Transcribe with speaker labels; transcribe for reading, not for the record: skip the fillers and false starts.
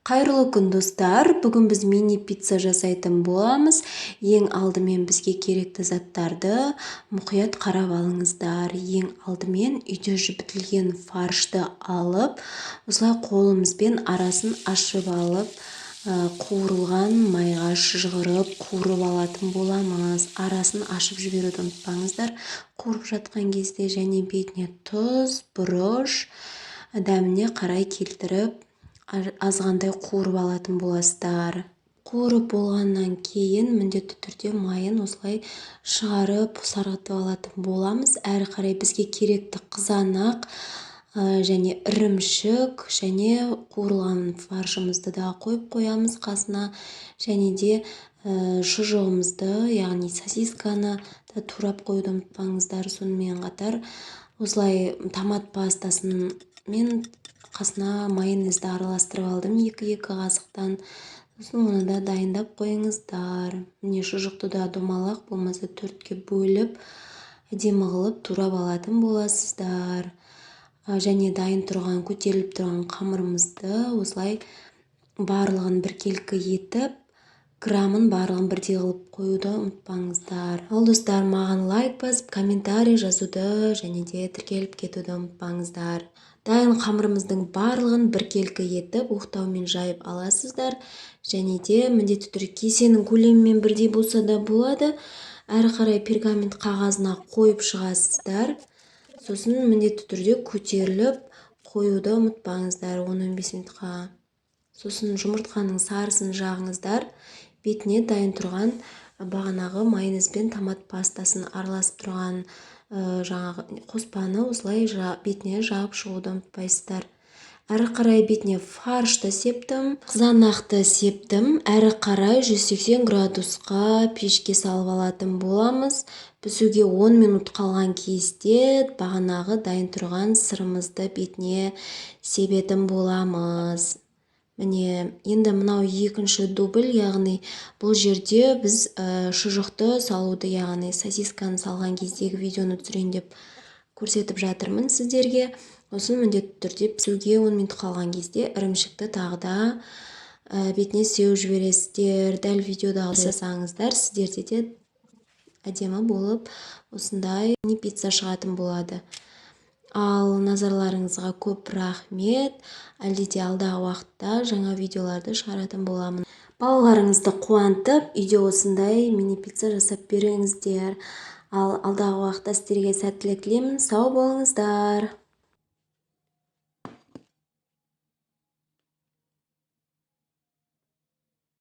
Speaker 1: Қайырлы күн, достар! Бүгін біз мини пицца жасайтын боламыз. Ең алдымен бізге керекті заттарды мұқият қарап алыңыздар. Ең алдымен үйде жібітілген фаршты алып, осылай қолымызбен арасын ашып алып, қуырылған майға шыжғырып қуырып алатын боламыз. Арасын ашып жіберуді ұмытпаңыздар қуырып жатқан кезде. Және бетіне тұз, бұрыш, дәміне қарай келтіріп, азғантай қуырып алатын боласыздар. Қуырып болғаннан кейін міндетті түрде майын осылай шығарып, сарғытып алатын боламыз. Әрі қарай бізге керекті қызанақ және ірімшік және қуырылған фаршымызды да қойып қоямыз қасына. Және де шұжығымызды, яғни сосисканы да турап қоюды ұмытпаңыздар. Сонымен қатар осылай томат пастасын мен қасына майонезді араластырып алдым екі-екі қасықтан. Сосын оны да дайындап қойыңыздар. Міне, шұжықты да домалақ болмаса төртке бөліп, әдемі қылып турап алатын боласыздар. Және дайын тұрған, көтеріліп тұрған қамырымызды осылай барлығын біркелкі етіп, граммын барлығын бірдей қылып қоюды ұмытпаңыздар. Ал, достар, маған лайк басып, комментарий жазуды және де тіркеліп кетуді ұмытпаңыздар. Дайын қамырымыздың барлығын біркелкі етіп оқтаумен жайып аласыздар. Және де міндетті түрде кесенің көлемімен бірдей болса да болады. Әрі қарай пергамент қағазына қойып шығасыздар. Сосын міндетті түрде көтеріліп қоюды ұмытпаңыздар 10-15 минутқа. Сосын жұмыртқаның сарысын жағыңыздар. Бетіне дайын тұрған бағанағы майонез бен томат пастасын араласып тұрған жаңағы қоспаны осылай бетіне жағып шығуды ұмытпайсыздар. Әрі қарай бетіне фаршты септім, қызанақты септім. Әрі қарай 180 градусқа пешке салып алатын боламыз. Пісуге 10 минут қалған кезде бағанағы дайын тұрған сырымызды бетіне себетін боламыз. Міне, енді мынау екінші дубль, яғни бұл жерде біз шұжықты салуды, яғни сосисканы салған кездегі видеоны түсірейін деп көрсетіп жатырмын сіздерге. Сосын міндетті түрде пісуге 10 минут қалған кезде ірімшікті тағы да бетіне сеуіп жібересіздер. Дәл видеодағыдай жасаңыздар, сіздерде де әдемі болып осындай пицца шығатын болады. Ал назарларыңызға көп рахмет! Әлде де алдағы уақытта жаңа видеоларды шығаратын боламын. Балаларыңызды қуантып, үйде осындай мини пицца жасап беріңіздер. Ал алдағы уақытта сіздерге сәттілік тілеймін. Сау болыңыздар!